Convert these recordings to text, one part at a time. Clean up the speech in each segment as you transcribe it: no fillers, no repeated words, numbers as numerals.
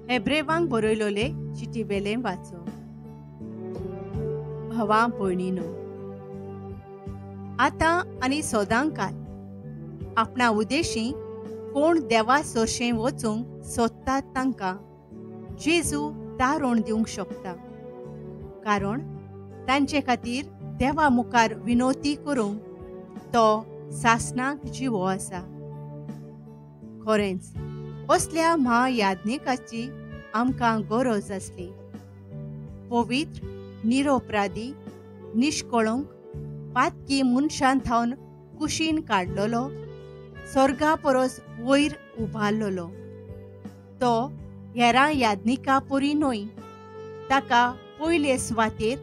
हेब्रेवांक बरयलोले चिटी वेलें वाचो. भावा भयणीनो, आतां आनी सदांकाल आपणा उदेशी कोण देवा सोरशें वचूंक सोदतात तांकां जेजू तारोण दिवंक शकता, कारण तांचे खातीर देवा मुखार विनोती करूंक तो सासणाक जिवो आसा. खरेंच असल्या म्हायाज्ञिकाची आमकां गरज आसली. पवित्र, निरोपराधी, निश्कळंक, पातकी मनशान थावन कुशीन काडलेलो, स्वर्गा परस वयर उबारलेलो तो हेरां याज्ञिका परी न्हय. ताका पयले सुवातेर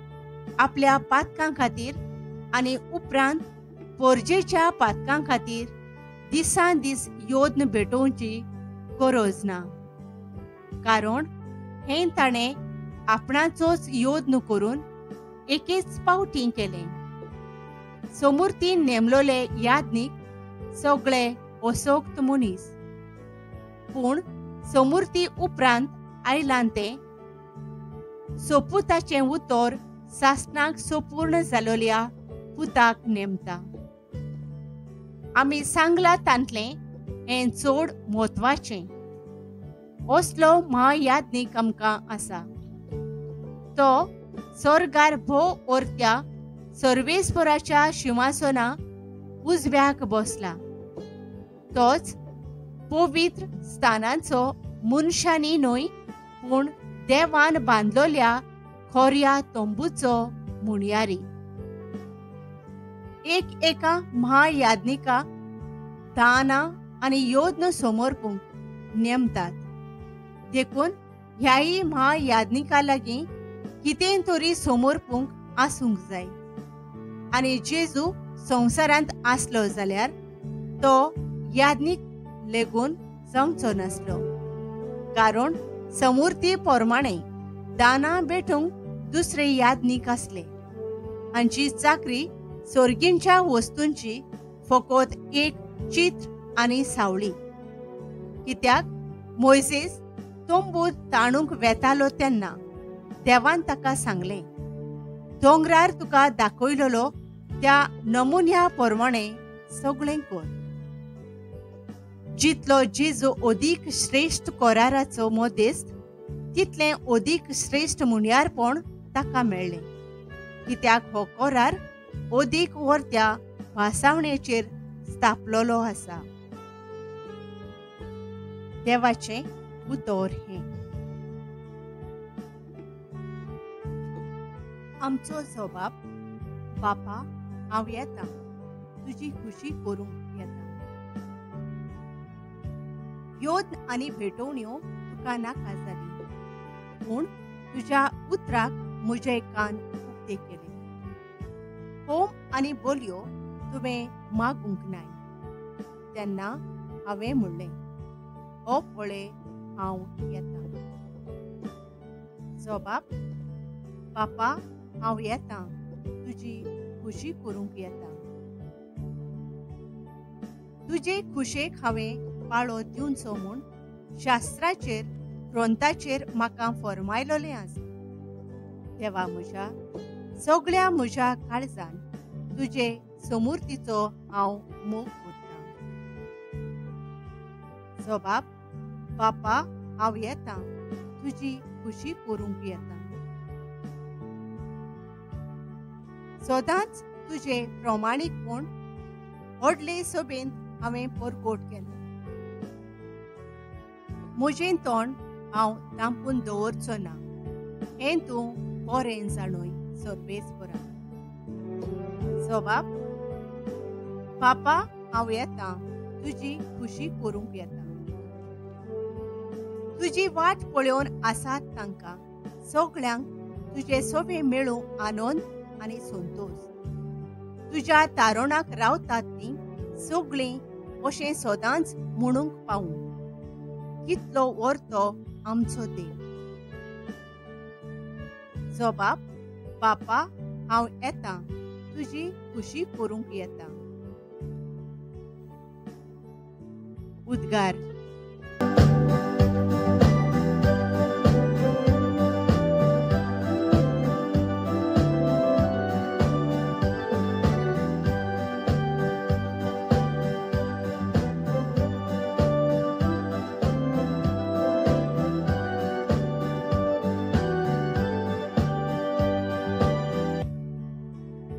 आपल्या पातकां खातीर आनी उपरांत पोरजेच्या पातकां खातीर दिसान दीस योद्न भेटोवची गरज ना, कारण हें ताणें आपणाचोच योद्न करून एकेच पावटी केलें. समूर्तीन नेमलोले याज्ञीक सगळे असोक्त मनीस, पूण समूर्ती उपरांत आयलां तें सोपुताचें उतर सासणाक सोपूर्ण जालोल्या पुताक नेमता. आमी सांगला तांतलें हें चड म्हत्वाचें. असलो म्हायाज्ञीक आमकां आसा. तो स्वर्गार भोव ओरत्या सर्वेस्पराच्या शिंवासना उजव्याक बसला. तोच पवित्र स्थानाचो मनशांनी न्हय पूण देवान बांदलोल्या खोऱ्या तंबूचो मुणयारी. एक एका म्हायाज्ञिका दानां आनी योद्न समर्पूंक नेमतात, देखून ह्याय म्हायाज्ञिका लागीं कितें तरी समर्पूंक आसूंक जाय. आनी जेजू संवसारांत आसलो जाल्यार तो याज्ञीक लेगून जावचो नासलो, कारण समूर्ती प्रमाणे दानां भेटूंक दुसरे याज्ञीक आसले. हांची चाकरी स्वर्गींच्या वस्तूंची फकत एक चित्र आनी सावळी. कित्याक मोयसेस तंबू ताणूंक वेतालो तेन्ना देवान ताका सांगलें, दोंगरार तुका दाखयलोलो त्या नमुन्या प्रमाणे सगळें कर. जितलो जेजू अदीक श्रेश्ठ कराराचो मदेस्त तितलें अदीक श्रेश्ठ मुणयारपण ताका मेळ्ळें, कित्याक हो करार अदीक वर्त्या भासावणेचेर स्थापलोलो आसा. देवाचें उतर हें. आमचो जबाब, बापा हांव येता, तुजी खुशी करूंक येता. योद्न आनी भेटवण्यो तुका नाका जाली, पूण तुज्या उतराक म्हजे कान उक्ते केले. होम आनी बोलयो तुवें मागूंक नाय, तेन्ना हांवें म्हणलें, हो पळय हांव येता. जबाब, बापा हांव येता, तुजी खुशी करूंक येता. तुजे खुशेक हांवें पाळो दिवचो म्हूण शास्त्राचेर ग्रंथाचेर म्हाका फर्मायलोलें आसा. देवा म्हज्या, सगळ्या म्हज्या काळजान तुजे समूर्तीचो हांव मोग करतां. जबाब, बापा हांव येता, तुजी खुशी करूंक येता. सदांच तुजे प्रमाणीकपण व्हडले सभेंत हांवें परकोट केलें. म्हजें तोंड हांव धांपून दवरचो ना, हें तूं बरें जाणूय सर्वेस्परा. जबाब, बापा हांव येता, तुजी खुशी करूंक येता. तुजी वाट पळोवन आसात तांकां सगळ्यांक तुजे सोबे मेळूं आनंद आनी संतोष. तुज्या तारणाक रावतात तीं सगळीं अशें सदांच म्हणूंक पावूं, कितलो वर्तो आमचो देव. जबाब, बापा हांव येता, तुजी खुशी करूंक येता. उद्गार.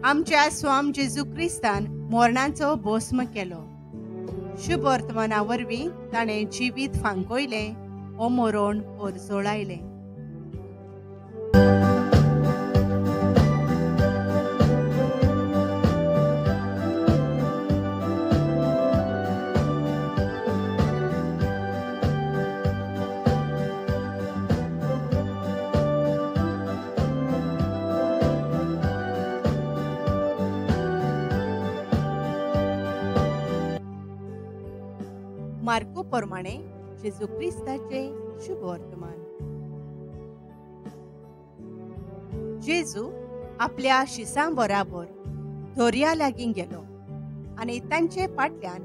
आमच्या स्वाम जेजू क्रिस्तान मरणाचो भस्म केलो. शुभ वर्तमाना वरवीं ताणें जिवीत फांकयलें ओ मरण परजळायलें. मार्को प्रमाणे जेजू क्रिस्ताचे शुभ वर्तमान. जेजू आपल्या शिसां बराबर दर्या लागीं गेलो आनी तांचे फाटल्यान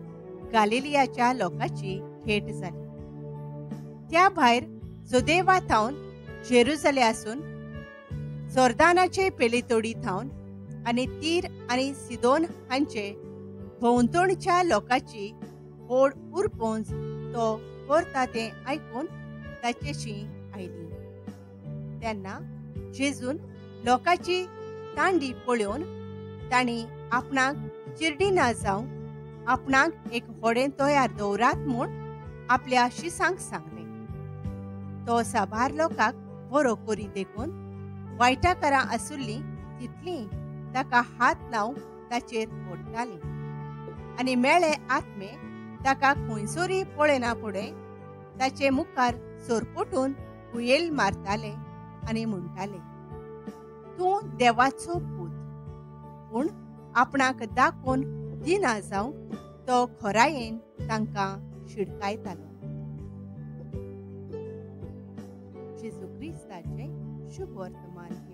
गालिलियाच्या लोकांची भेट जाली. त्या भायर जुदेवा थावन जेरुजले आसून जोर्दानाचे पेलेतोडी थावन आनी तीर आनी सिदोन हांचे भोंवतणच्या लोकांची व्हड उरपोंज तो करता तें आयकून ताचेशी आयली. तेन्ना जेजून लोकांची तांडी पळोवन तांणी आपणाक चिरडिना जावंक आपणाक एक व्हडें तयार दवरात म्हूण आपल्या शिसांक सांगलें. तो साबार लोकांक बरो करी देखून वायटाकारां आसुल्लीं तितलीं ताका हात लावंक ताचेर ओडटालीं आनी मेळे आत्मे ताका खंयसरूय पळयना फुडें ताचे मुखार सरपटून हुयेल मारताले आनी म्हणटाले, तूं देवाचो पूत. पूण आपणाक दाखोवन दिना जावंक तो खोरायेन तांकां शिडकायतालो. जेजू क्रिस्ताचें शुभ वर्तमान.